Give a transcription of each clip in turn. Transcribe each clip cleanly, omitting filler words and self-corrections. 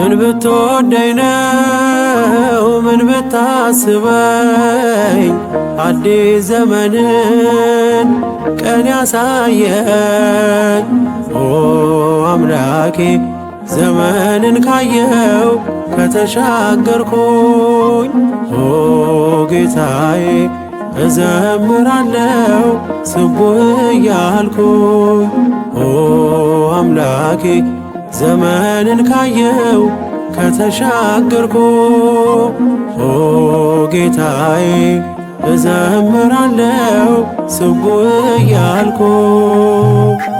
ምን ብትወደኝ ነው ምን ብታስበኝ አዲስ ዘመንን ቀን ያሳየኝ። ኦ አምላኬ ዘመንን ካየው ከተሻገርኩኝ፣ ኦ ጌታዬ እዘምራለሁ ስቡህ እያልኩኝ። ኦ አምላኬ ዘመንን ካየው ከተሻገርኩ፣ ኦ ጌታዬ እዘምራለሁ ስቡህ እያልኩ።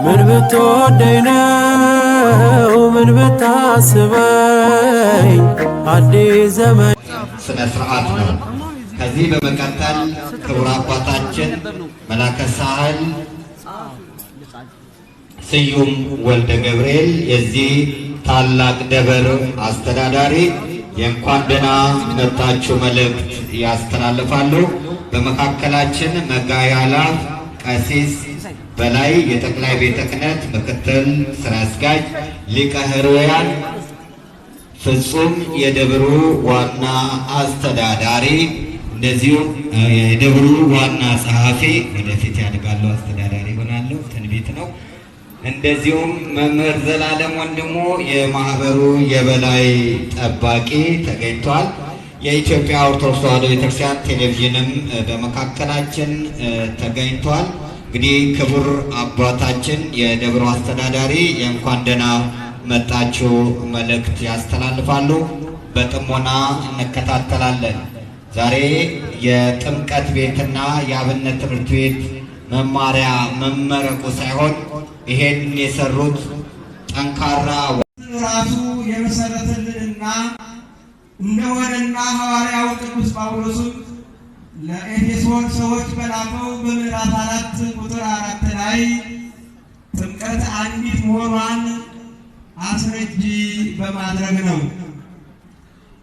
ምን ብትወደኝ ነው ምን ብታስበኝ አዲስ ዘመን ስነ ስርዓት ነው። ከዚህ በመቀጠል ክቡር አባታችን መላከ ሳህል ስዩም ወልደ ገብርኤል የዚህ ታላቅ ደብር አስተዳዳሪ የእንኳን ደህና መጣችሁ መልእክት ያስተላልፋሉ። በመካከላችን መጋቢ አእላፍ ቀሲስ በላይ የጠቅላይ ቤተ ክህነት ምክትል ስራ አስኪያጅ፣ ሊቀ ሕሩያን ፍጹም የደብሩ ዋና አስተዳዳሪ፣ እንደዚሁም የደብሩ ዋና ጸሐፊ፣ ወደፊት ያድጋሉ አስተዳዳሪ ይሆናሉ፣ ትንቢት ነው። እንደዚሁም መምህር ዘላለም ወንድሙ የማህበሩ የበላይ ጠባቂ ተገኝቷል። የኢትዮጵያ ኦርቶዶክስ ተዋሕዶ ቤተክርስቲያን ቴሌቪዥንም በመካከላችን ተገኝቷል። እንግዲህ ክቡር አባታችን የደብሩ አስተዳዳሪ የእንኳን ደህና መጣችሁ መልእክት ያስተላልፋሉ። በጥሞና እንከታተላለን። ዛሬ የጥምቀት ቤትና የአብነት ትምህርት ቤት መማሪያ መመረቁ ሳይሆን ይሄን የሰሩት ጠንካራ ራሱ የመሰረተልንና እንደሆነና ሐዋርያው ቅዱስ ጳውሎስም ለኤፌሶን ሰዎች በላከው በምዕራፍ 4 ቁጥር 4 ላይ ጥምቀት አንዲት መሆኗን አስረጂ በማድረግ ነው።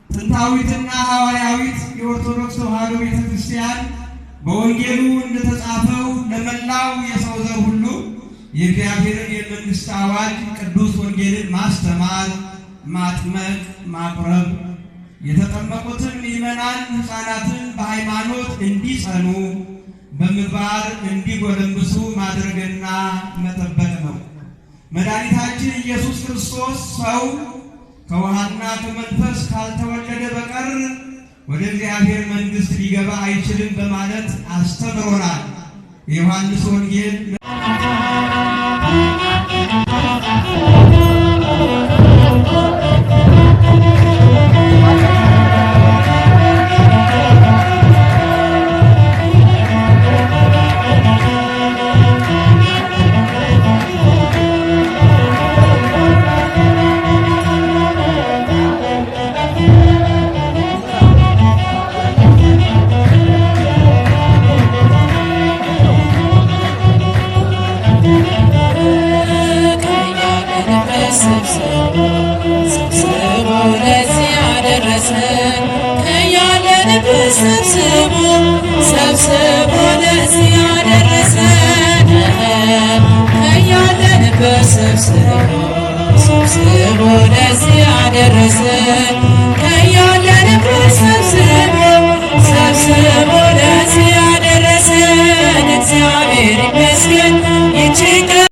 ጥንታዊትና ሐዋርያዊት የኦርቶዶክስ ተዋሕዶ ቤተክርስቲያን በወንጌሉ እንደተጻፈው ለመላው የሰው ዘር ሁሉ የእግዚአብሔርን የመንግስት አዋጅ ቅዱስ ወንጌልን ማስተማር፣ ማጥመቅ፣ ማቁረብ፣ የተጠመቁትን ምዕመናን ሕፃናትን በሃይማኖት እንዲጸኑ በምግባር እንዲጎለምሱ ማድረግና መጠበቅ ነው። መድኃኒታችን ኢየሱስ ክርስቶስ ሰው ከውሃና ከመንፈስ ካልተወለደ በቀር ወደ እግዚአብሔር መንግሥት ሊገባ አይችልም በማለት አስተምሮናል። የዮሐንስ ወንጌል ሰብስቦ ለዚህ ያደረሰን፣ ከያለንበት ሰብስቦ ለዚህ ያደረሰን፣ ከያለንበት ሰብስቦ ለዚህ ያደረሰን እግዚአብሔር ይመስገን። ይህችን ቀን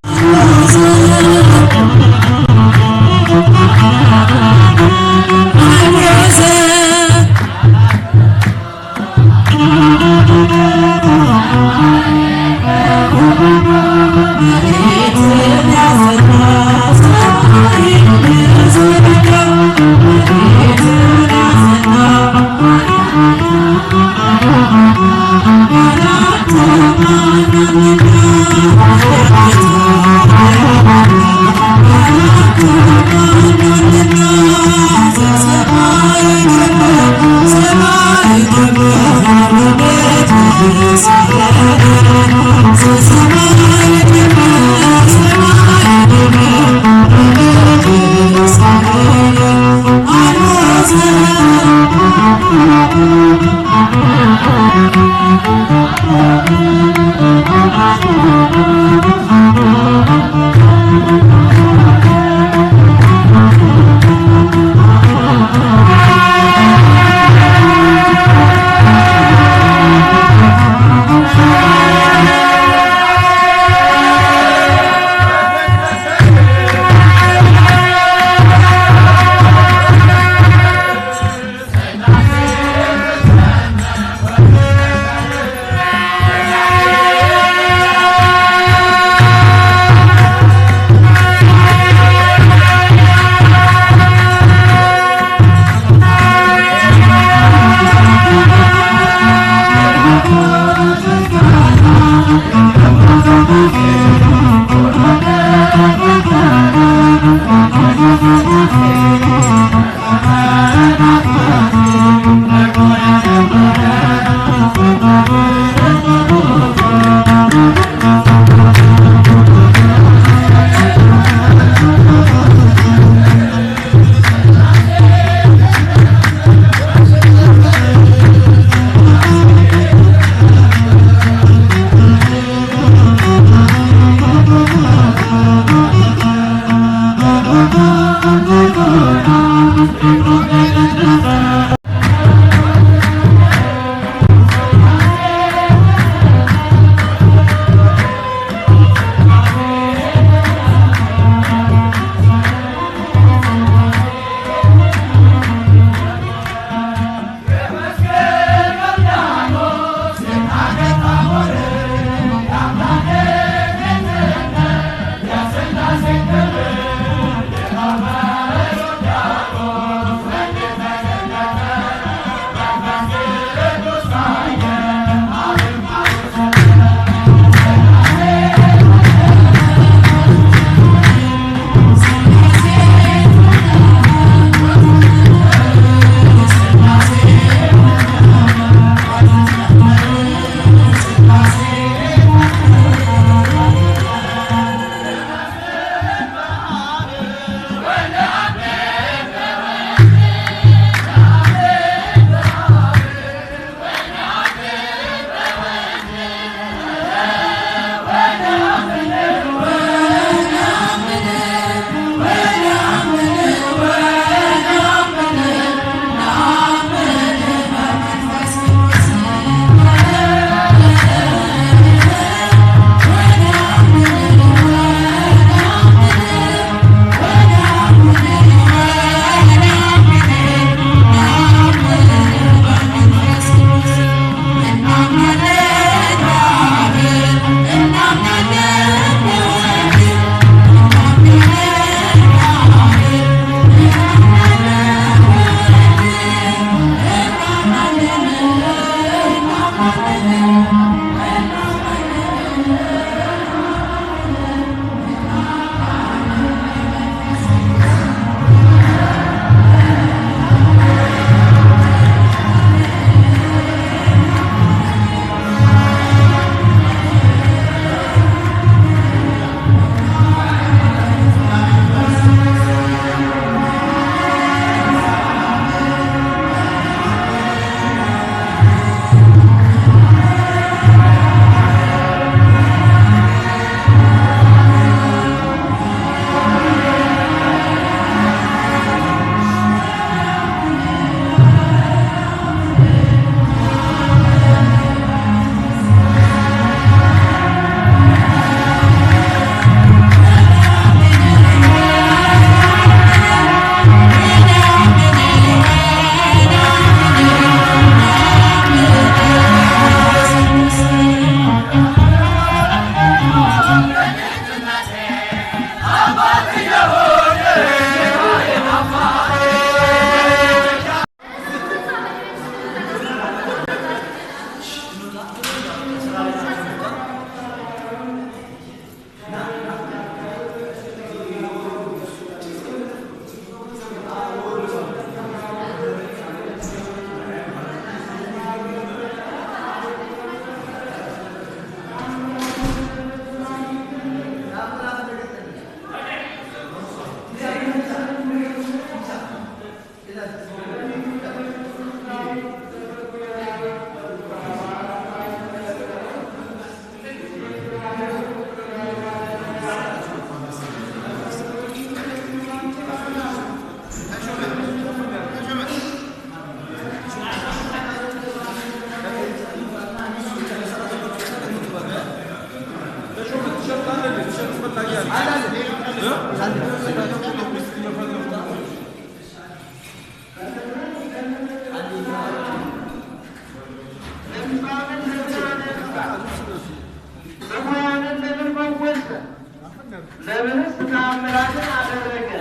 ለምንስ ተአምራትን አደረገ?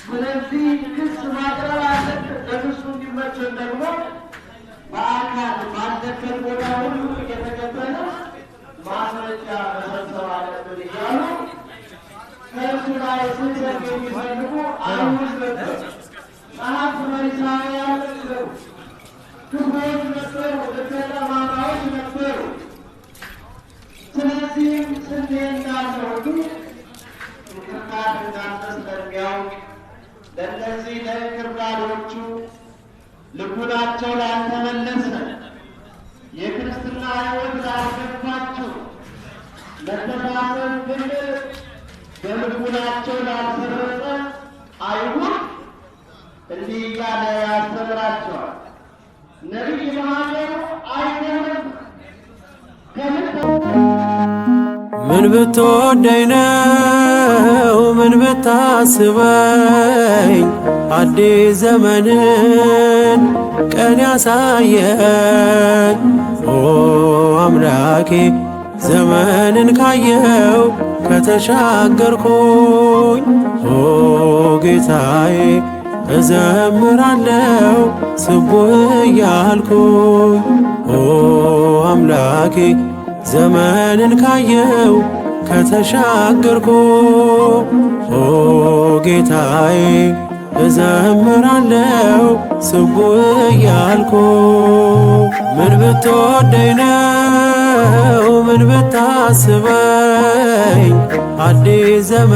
ስለዚህ ክስ ማቅረብ አለብን። ለክሱ እንዲመቸን ደግሞ በአካል ባለበት ቦታ ሁሉ እየተቀበለ ማስረጃ መሰብሰብ አለብን እያሉ ከእርሱ ላይ ስህተት የሚፈልጉ አይሁድ ነበሩ። ጸሐፍት ፈሪሳውያን ነበሩ። ክፉዎች ነበሩ። ልበ ጠማማዎች ነበሩ። ስለዚህም ስንዴ እንዳለ ሁሉ እንክርዳድ እንዳለ ስለሚያውቅ ለእነዚህ ለእንክርዳዶቹ ልቡናቸው ላልተመለሰ፣ የክርስትና ሕይወት ላልገባቸው፣ መተሳሰብ ፍቅር በልቡናቸው ላልሰረጸ አይሁድ እንዲህ እያለ ያስተምራቸዋል። ነቢይ በሀገሩ አይኖርም። ከምን ምን ብትወደኝ ነው ምን ብታስበኝ አዲስ ዘመንን ቀን ያሳየኝ? ኦ አምላኬ፣ ዘመንን ካየው ከተሻገርኩኝ፣ ኦ ጌታዬ፣ እዘምራለሁ ስቡህ እያልኩኝ። ኦ አምላኬ፣ ዘመንን ካየው ከተሻገርኩ፣ ኦ ጌታዬ፣ እዘምራለሁ ስቡህ እያልኩ። ምን ብትወደኝ ነው ምን ብታስበኝ አዲስ ዘመን